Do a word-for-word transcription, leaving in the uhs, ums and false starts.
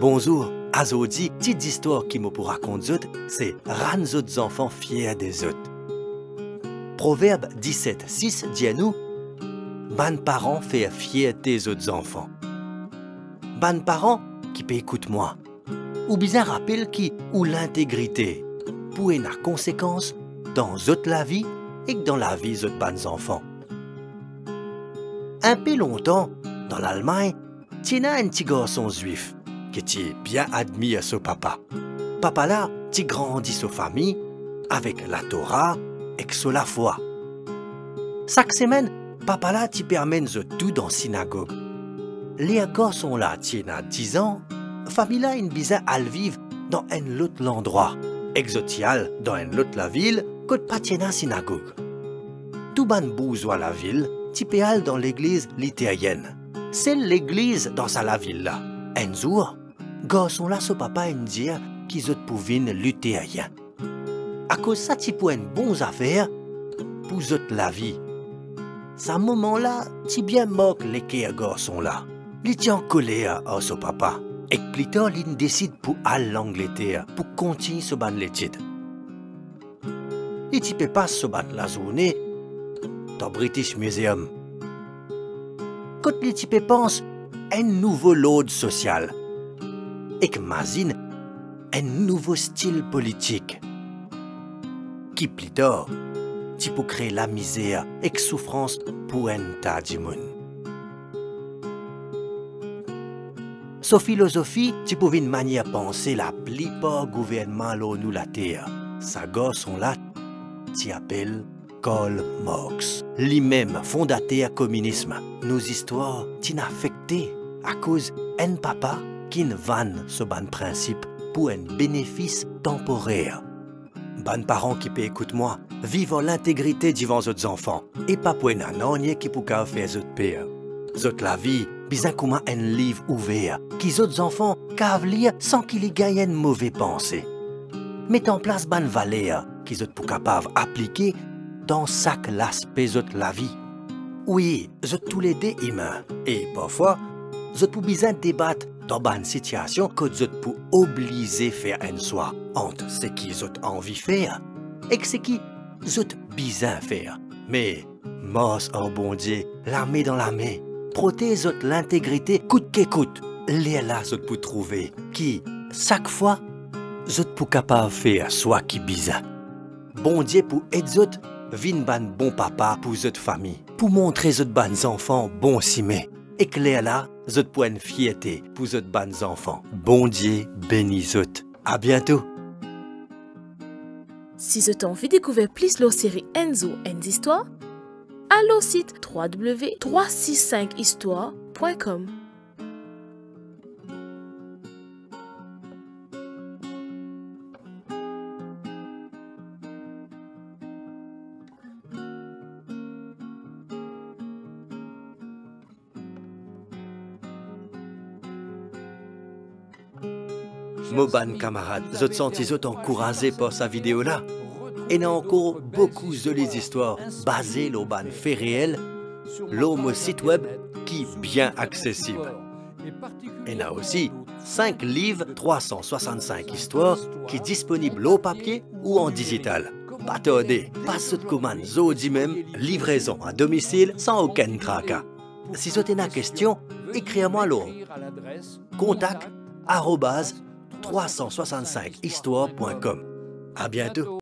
Bonzour, azordi, tit zistwar ki mo pou rakont zot, se rann zot zanfan fier de zot. Proverb diset sis dir nou, bann paran fer fierte zot zanfan. Bann paran ki pe ekout mwa, ou bizin rapel ki ou lintegrite pou ena konsekans dan zot lavi ek dan lavi zot bann zanfan. Inpe lontan, dan Lalmagn, ti ena enn ti garson Zwif ki ti bien admir so papa. Papa la ti grandi so fami avek Latora ek so lafwa. Sak semenn, papa la ti pe amenn zot tou dan sinagog. Ler garson la ti ena diz an, fami la inn bizin al viv dan enn lot landrwa, ek zot ti al dan enn lot lavil kot pa ti ena sinagog. Tou bann bourzwa lavil ti pe al dan legliz literyenn, sel legliz dan sa lavil la. Enn zour, garson la so papa inn dir ki zot pou vinn literyen, akoz sa ti pou enn bon zafer pou zot lavi. Sa moman la ti bien mark leker garson la. Li ti ankoler ar so papa, ek plitar li'nn desid pou al Langleter pou kontign so bann letid. Li ti pe pas so bann lazourne dan British Museum, kot li ti pe pans enn nouvo lord sosial, ek mazinn enn nouvo stil politik, ki plitar ti pou kre lamizer ek soufrans pou enn ta dimoun. So filozofi ti pou vinn manier panse laplipar gouvernman lor nou later. Sa garson la ti apel Karl Marx, limem fondater kominism. Nou zistwar ti'nn afekte akoz enn papa ki'nn vann so bann prinsip pou enn benefis tanporer. Bann paran ki pe ekout mwa, viv ar lintegrite divan zot zanfan, e pa pou ena nanye ki pou kav fer zot per. Zot lavi bizin kouma enn liv ouver, ki zot zanfan kav lir san ki li gagn enn move panse. Met an plas bann valer ki zot pou kapav aplike dan sak laspe zot lavi. Wi, zot toulede imin, e parfwa, zot pou bizin debat dan bann sitiasion kot zot pou oblize fer enn swa ant seki zot anvi fer ek seki zot bizin fer. Me mars ar Bondie, lame dan lame, protez zot lintegrite kout ki kout. Lerla zot pou trouve ki sak fwa zot pou kapav fer swa ki bizin. Bondie pou ed zot vinn bann bon papa pou zot fami, pou montre zot bann zanfan bon sime, ek lerla zot pou enn fierte pou zot bann zanfan. Bondie beni zot. A biento. Si zot anvi dekouver plis lor seri Enn zour enn zistwar, al lor sit trois W trois six cinq histoire point com. Mo bann kamarad, zot santi zot ankouraze par sa video la? Ena ankor boukou zoli zistwar baze lor bann fe reel lor mo sit web ki bien aksesib. Ena osi sink liv trwa san swasann-sink istwar ki disponib lor papie ou an dizital. Pa tarde, pas zot komann zordi mem, livrezon a domisil san okenn traka. Si zot ena kestion, ekrir mwa lor kontak arobaz trwa san swasann-sink istwar point com. A biento.